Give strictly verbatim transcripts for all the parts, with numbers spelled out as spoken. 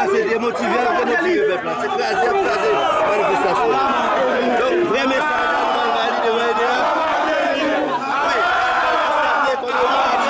Se demotive y ap demotive pèp la. Se kraze y ap kraze manifestasyon an. Donk, vrè mesaj la, nou pral bay li devan E D H. Wi, nou pral konstate kòm yo pati.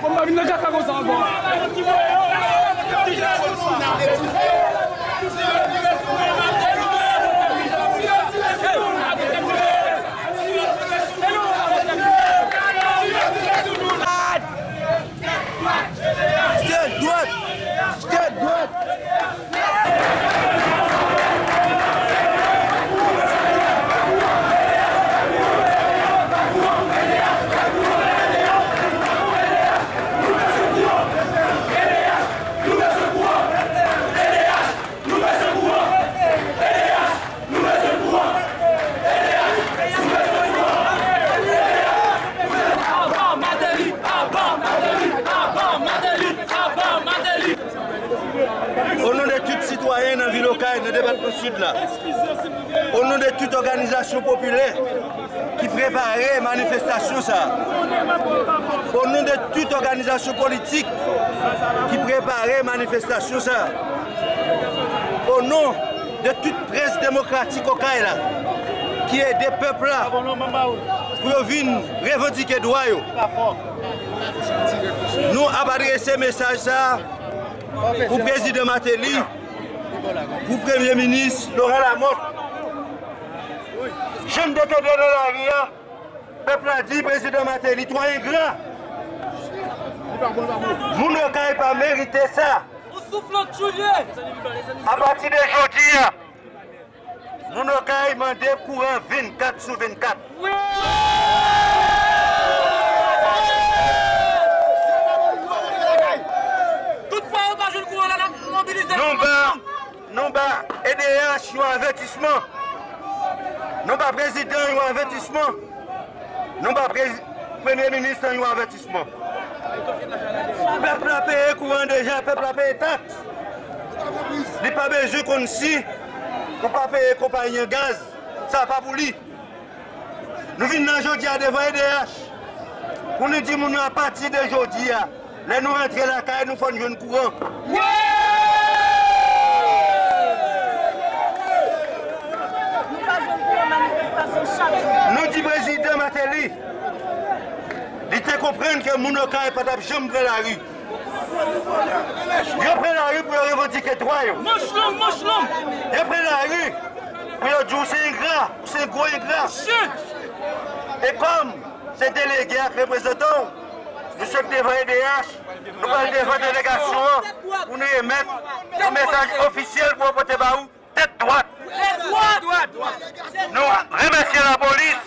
Bon, m pa vin nan kaka konsa ankò. Tèt dwat! Tèt dwat! Aba Martelly! Aba Martelly! Aba Martelly! Aba Martelly! O non de tout sitwayen nan vil Okay, nan depatman Sid la, o non de tout òganizasyon popilè ki prepare manifestasyon sa a, o non de tout òganizasyon politik ki prepare manifestastasyon sa a, o non de tout près demokratik Okay la ki ede pèp la pou yo vin revandike dwa yo, nou ap adrese mesaj sa a pou Prezidan Martelly, pou Premye Minis Laurent Lamothe. Jan n te tande nan lari a, pèp la di Prezidan Martelly twò engra. Moun Okay pa merite sa. Ou souflantchou l ye. Apati de jodi a, moun Okay mande kouran vennkat sou vennkat. Wi! Tout fwa yo pa jwenn kouran la, n ap mobilize nou ba, nou ba E D H yon avètisman. Nou ba prezidan yon avètisman. Nou ba prez-, premye minis lan yon avètisman. Pèp la peye kouran deja, pèp la peye taks. Li pa bezwen konn si ou pa peye konpayi an gaz, sa pa pou li. Nou vin la jodi a devan E D H pou nou di moun yo apati de jodi a, lè nou rantre lakay nou, fò n jwenn kouran. Nou di prezidan Martelly, li te konprann ke moun Okay pa t ap janm pran lari. Yo pran lari pou yo revandike dwa yo. Manch long, manch long. Yo pran lari pou yo di w se engra, ou se gwo engra. Shit! E kòm se delege ak reprezantan w, nou sot devan E D H, nou pral devan delegasyon an pou nou emèt yon mesaj ofisyèl pou yo pote ba ou. Tèt dwat. Nou remèsye lapolis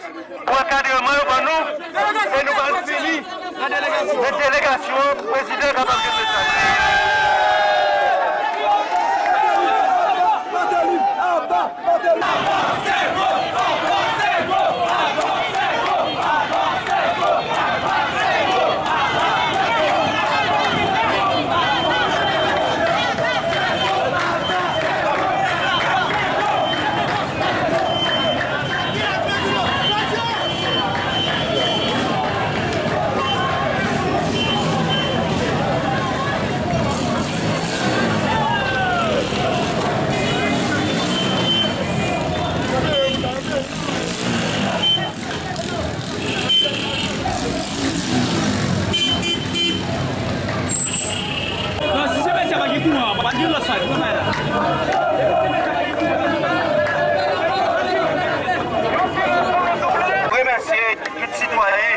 pou ankadreman yo ban nou e nou pral fini nan delegasyon an pou prezidan kapab gen mesaj. Non, si se mesye pa gen kouran, pa gen lòt sa, ki konn la. Remèsye tout sitwayen,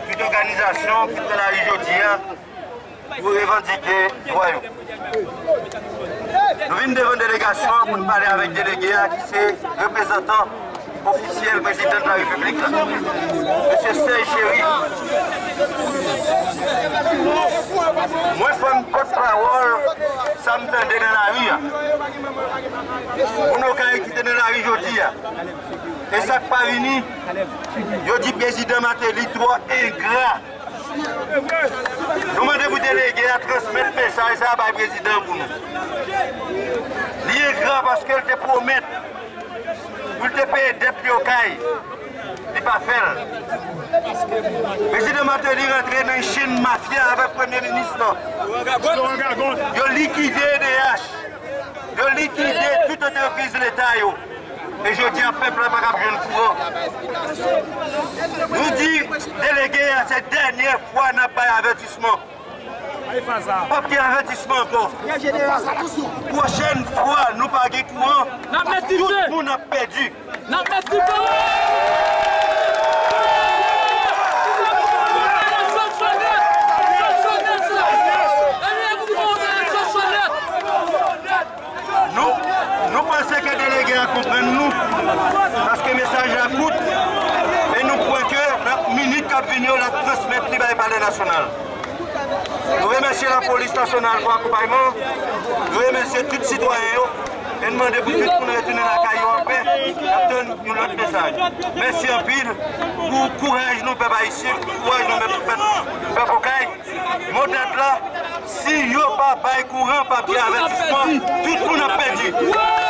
tout òganizasyon ki te nan lari jodi a. Pou revandike dwa yo. Nou vin devan delegasyon an pou n pale avèk delege a ki se reprezantan ofisyèl prezidan la repiblik la, mesye Serge Chéry. Mwen fè m pòtpawòl sa m tande nan lari a. Moun Okay ki te nan lari jodi a. E sa k pa vini, yo di prezidan Martelly twò engra. Nou mande pou delege a transmèt mesaj sa a bay prezidan pou nou. Li engra paske l te pwomèt pou l te peye dèt li Okay. Li pa fè l. Prezidan Martelly rantre nan chenn mafya avèk premye minis lan. Yo likide E D H. Yo likide tout antrepriz leta yo. E jodi a, pèp la pa kab jwenn kouran. Nou di delege a, se dènyè fwa n ap bay avètisman. P ap gen avètisman ankò. Pwochèn fwa nou pa gen kouran, tout moun ap pèdi. N ap met dife! Nou, nou panse ke delege a konprann nou, paske mesaj la kout, e nou kwè ke nan minit k ap vini yo, l ap transmèt li bay Palè Nasyonal. Nou remèsye Lapolis Nasyonal pou akonpayman an. Nou remèsye tout sitwayen yo. E n mande pou tout moun retounen lakay yo anpè. N ap tann yon lòt mesaj. Mèsi anpil pou kouraj nou, pèp ayisyen, pou kouraj nou, pèp, pèp, pèp Okay. Mo dòd la, si yo pa bay kouran, pa gen avètisman, tout moun ap pèdi.